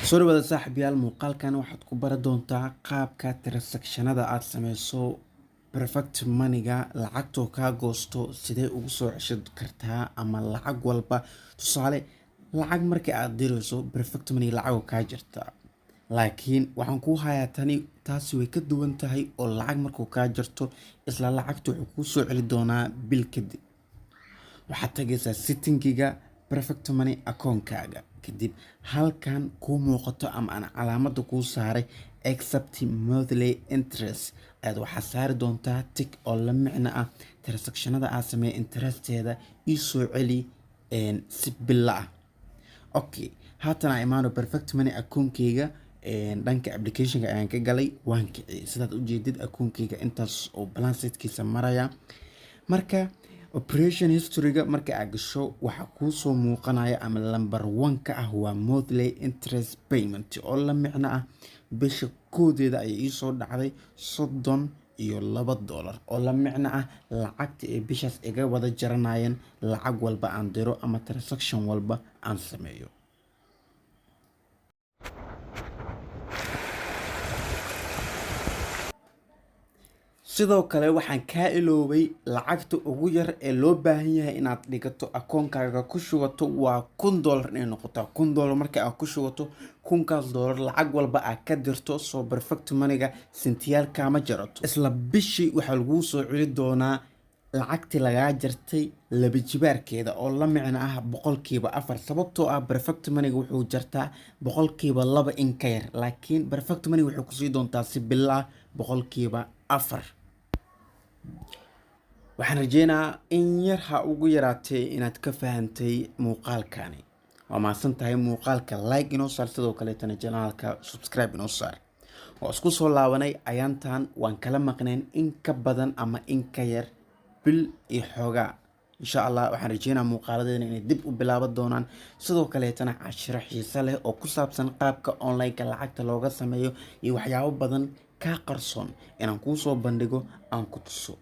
Soo dhawaada saaxiibayaal, muuqaalkan waxaad ku baran doontaa qaabka transactionada aad sameyso Perfect Money-ga lacagtoo kaa goosto sidee ugu soo ceshan kartaa ama lacag walba. Tusaale, lacag marka aad dirayso Perfect Money lacag oo kaa jirta, laakiin waxaan kuu hayaa tani, taasi way ka duwan tahay oo lacag markuu kaa jirto isla lacagta wuxuu kuu soo celi doonaa bil kadib. Waxaad tagaysaa settingiga Perfect Money akoonkaaga, kadib halkan kuu muuqato ama aan calaamada kuu saaray, "Accept monthly interest", ayaad waxaa saari doontaa tick, oo la micno ah transactionada aad sameeya interesteeda ii soo celi si bilo ah. Okay, haatan aan imaano Perfect Money akoonkeyga. Dhanka applicationka ayaan ka galay, waan kiciyay. Sidaad ujeedid, akoonkeyga intaas oo balancekiisa maraya. Marka operation historyga marka aad gasho, waxaa kuusoo muuqanaya ama number one ka ah waa monthly interest payment, oo la micno ah bisha koodeeda ayay iisoo dhacday $32, oo la micno ah lacagta ay bishaas iga wada jaranayeen lacag walba aan diro ama transaction walba aan sameeyo. Sidoo kale waxaan kaa iloobay, lacagta ugu yar ee loo baahan yahay inaad dhigato akoonkaaga ku shubato waa $1000 inay noqotaa. $1000 marka aad ku shubato, $1000 lacag walba aad ka dirto soo Perfect Money-ga sentiyaal kaama jarato. Isla bishii waxaa laguu soo celi doonaa lacagtii lagaa jartay laba jibaarkeeda, oo la micno ah 4%, sababtoo ah Perfect Money-ga wuxuu jartaa 2% in ka yar, laakiin Perfect Money wuxuu kusii doontaa si bil ah 4%. Waxaan rajeynayaa in yar ha ugu yaraatee inaad ka fahantay muuqaalkani. Waa mahadsan tahay. Muuqaalka like inoo saar, sidoo kaleetana channelka subscribe inoo saar. Waa isku soo laabanay. Ayaantan waan kala maqneen in ka badan ama in ka yar bil iyo xoogaa. Insha Allah waxaan rajeynaa muuqaaladeena inay dib u bilaaban doonaan, sidoo kaleetana cashiro xiise leh oo ku saabsan qaabka online-ka lacagta looga sameeyo iyo waxyaabo badan kaa qarsoon inaan kuu soo bandhigo, aan ku tuso.